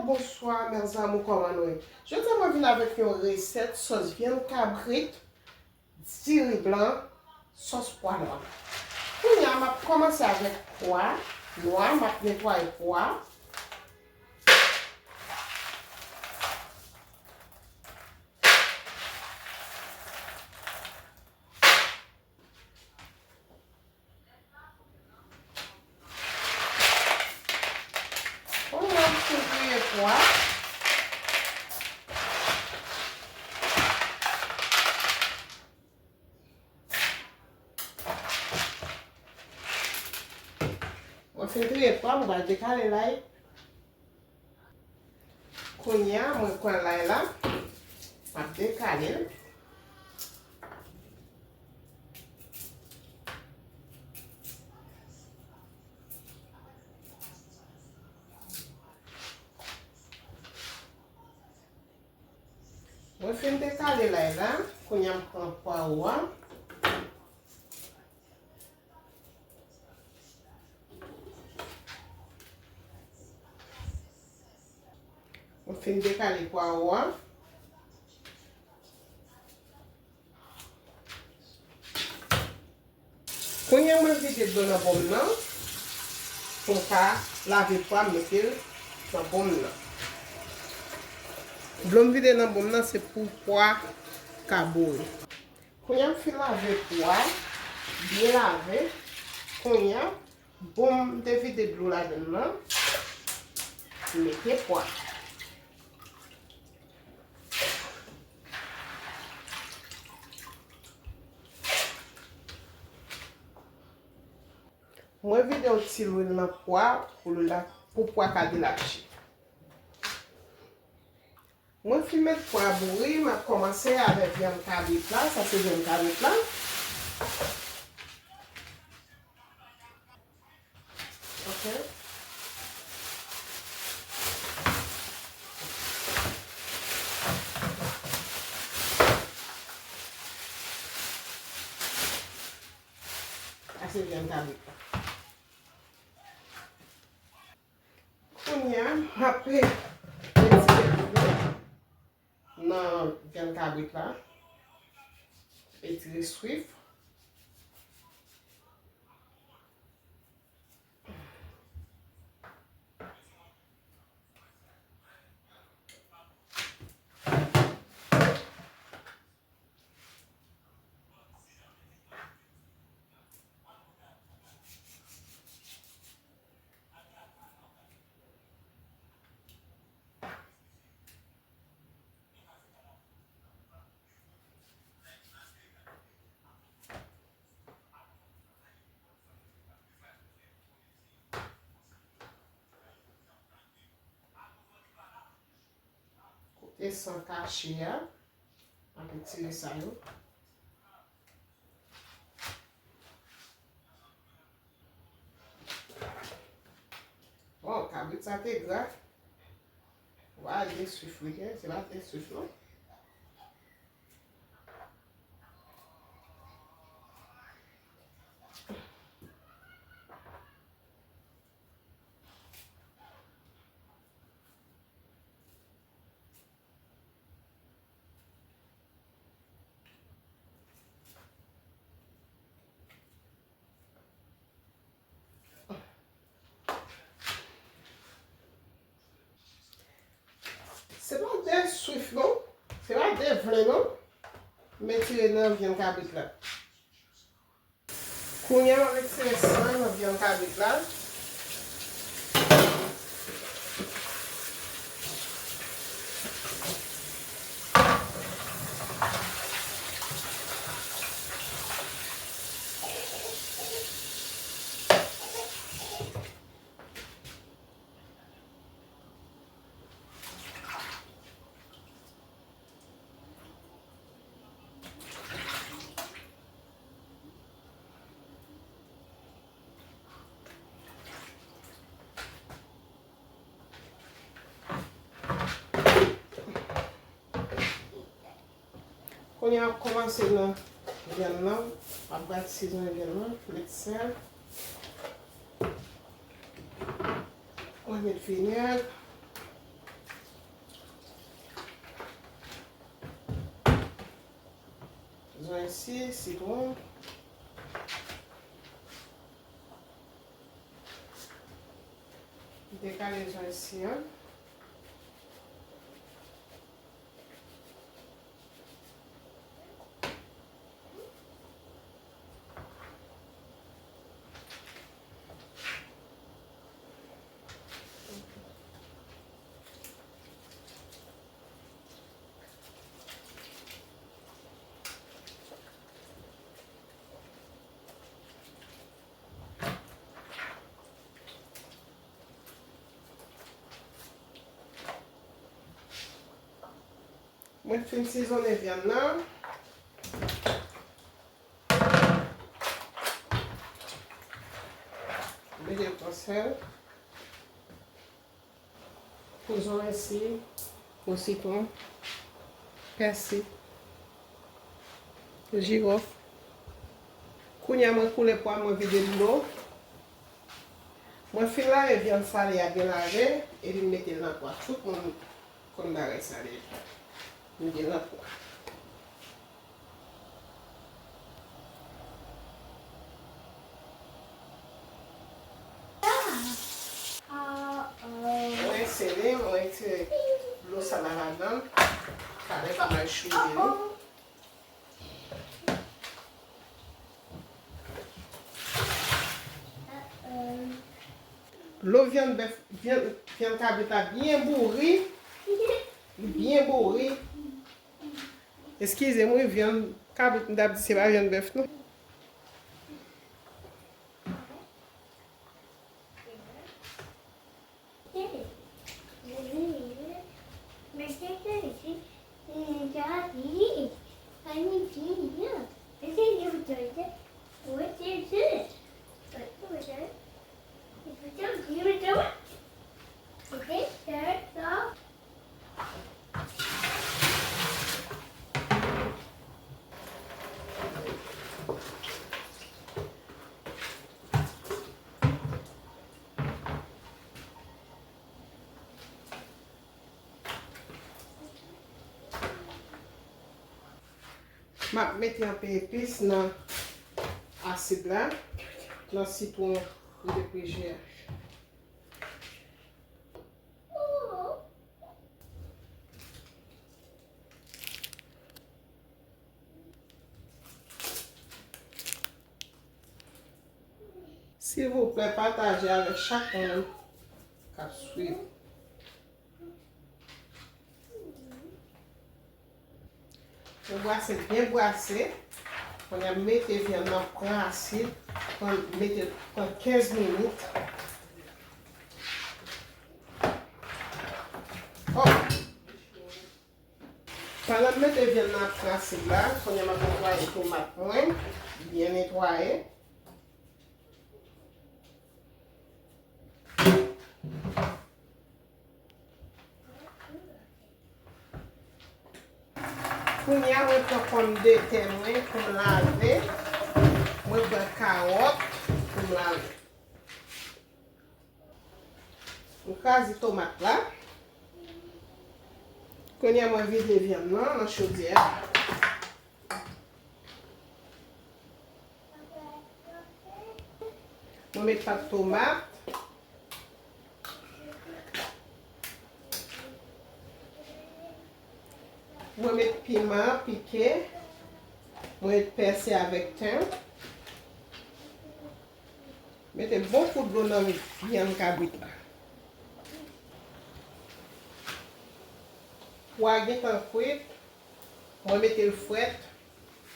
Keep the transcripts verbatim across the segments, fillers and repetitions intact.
Bonswa, mes amours, kòman nou ye? Jodi a, mwen vin avèk yon resèt sòs vyann kabrit, diri blan, sòs pwa nwa. Kounye a, m ap kòmanse avèk pwa nwa, m ap netwaye pwa. Kounye a m fin triye pwa. Mwen fin triye pwa, mwen pral dekale lay. Kounye a, mwen pran lay la, m ap dekale l. Mwen fin dekale lay la, kounye a m pran pwawo a. Mwen fin dekale pwawo a. Kounye a mwen vide dlo nan bòl nan, pou m ka lave pwa m mete l nan bòl nan. Dlo m vide nan bòl nan se pou pwa ka boure. Kounye a m fin lave pwa, byen lave. Kounye a, bòl m te vide dlo ladan l lan, m mete pwa. Mwen vide yon ti lwil nan pwa pou lwil la, pou pwa ka delache. Mwen fin met pwa bouri, m ap kòmanse avèk vyann kabrit la, sa se vyann kabrit la. Ok. Sa se vyann kabrit la. Kounye a, m ap retire dlo nan vyann kabrit la. Retire swif. Kote san kache a, m ap retire sa yo. Bon, kabrit sa te gra. Wa, gen swif li ye, se pa te swif non. Se pa de swif non, se pa de vle non. M retire nan vyann kabrit la. Kounye a, m ap retire san nan vyann kabrit la. Kounye a, m ap kòmanse nan vyann nan. M ap gratisizonnen vyann nan, met sèl. Mwen met vinèg. Isi, sitwon. M te kale zonsi an. Mwen fin sizonnen vyann nan. Mete pwen sèl. Pwen sèl isi, pwen sitwon, pèsi, jiwòf. Kounye a mwen koule pwa, mwen vide dlo. Mwen fin lave vyann sale a byen lave, epi m mete l nan pwa. Tout moun konn bagay sa deja. M gen nan pwa. Mwen sele, mwen retire dlo sa la ladan l. Talè pa mal chouye li. Dlo vyann bèf, vyann, vyann kabrit la byen bouri. Li byen bouri. Eskize m wi, vyann kabrit m t ap di, se pa vyann bèf non. M ap mete anpe epis nan asid la, nan sitwon m te prije a. Silvouplè, pataje avèk chak moun k ap swiv. Mwen brase l byen brase. Kounye a m mete vyann nan pran asid. Pran, mete, pran kenz minit. Oh! Pandan m mete vyann nan ap pran asid la, kounye a m ap netwaye tomat mwen, byen netwaye. Kounye a, mwen pran pòmdetè mwen pou m lave. Mwen pran kawòt pou m lave. M kraze tomat la. Kounye a, mwen vide vyann nan nan chodyè a. Mwen met pat tomat. Mwen met piman pike. Mwen met pèsi avèk ten. Mete bon kout dlo nan vyann kabrit la. Pwa gentan kwit. Mwen mete l frèt.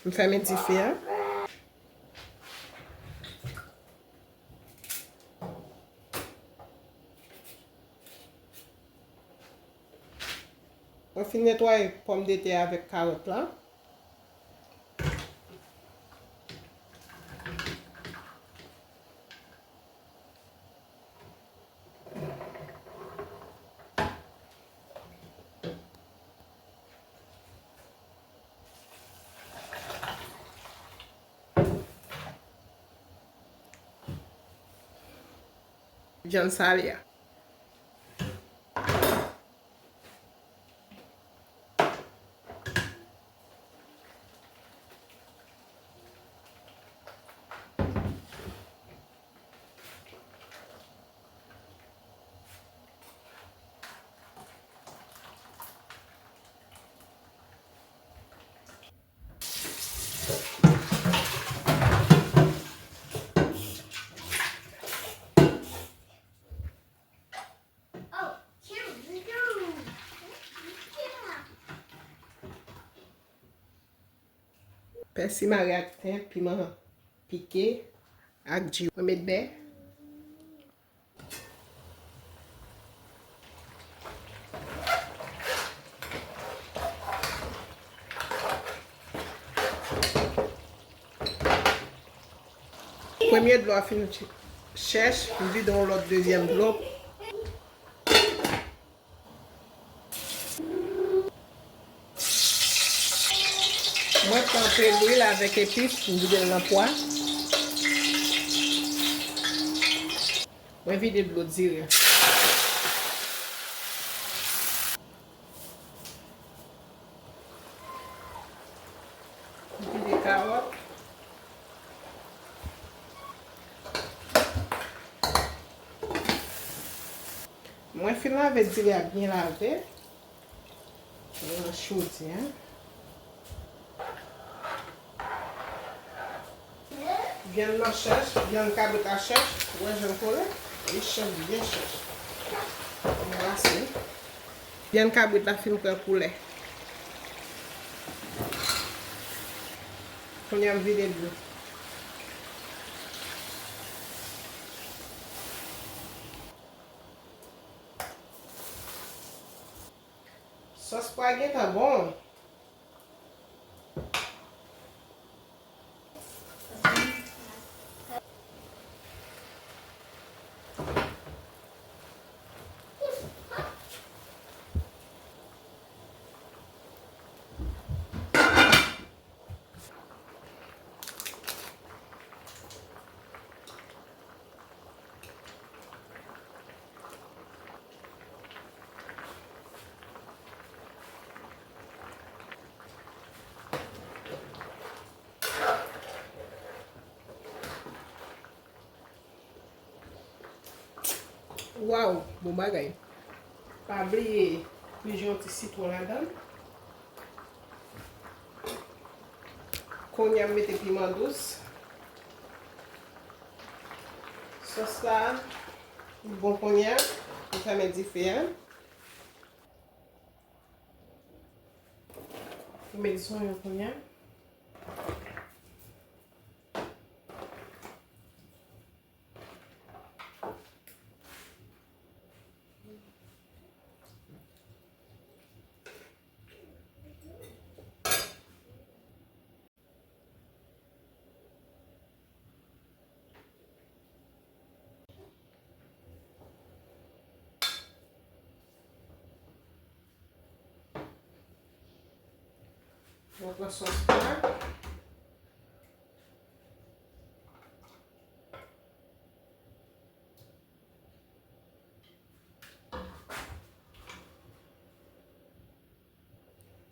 M fèmen dife a. Mwen fin netwaye pòmdetè avèk kawòt la. Vyann sale a. Pèsi mare ak ten, piman pike ak diri. Mwen met bè. Premye dlo a fin ch-, chèch, m vide yon lòt dezyèm dlo. Mwen panpe lwil avèk epis, m vide l nan pwa. Mwen vide dlo diri a. M vide kawòt. Mwen fin lave diri a byen lave. Mwen nan chodyè. Vyann nan chèch, vyann kabrit la chèch, ou wè jan l kole, li chèch byen chèch. Mwen brase. Vyann kabrit la fin pran koulè. Kounye a m vide dlo. Sòs pwa gentan bon. Waw, bon bagay. Pa bliye pije yon ti sitwon ladan l. Kounye a m mete piman dous. Sòs la bon kounye a. M fèmen dife a. M met zonyon kounye a. Mwen pran sòs pwa.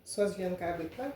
Sòs vyann kabrit la.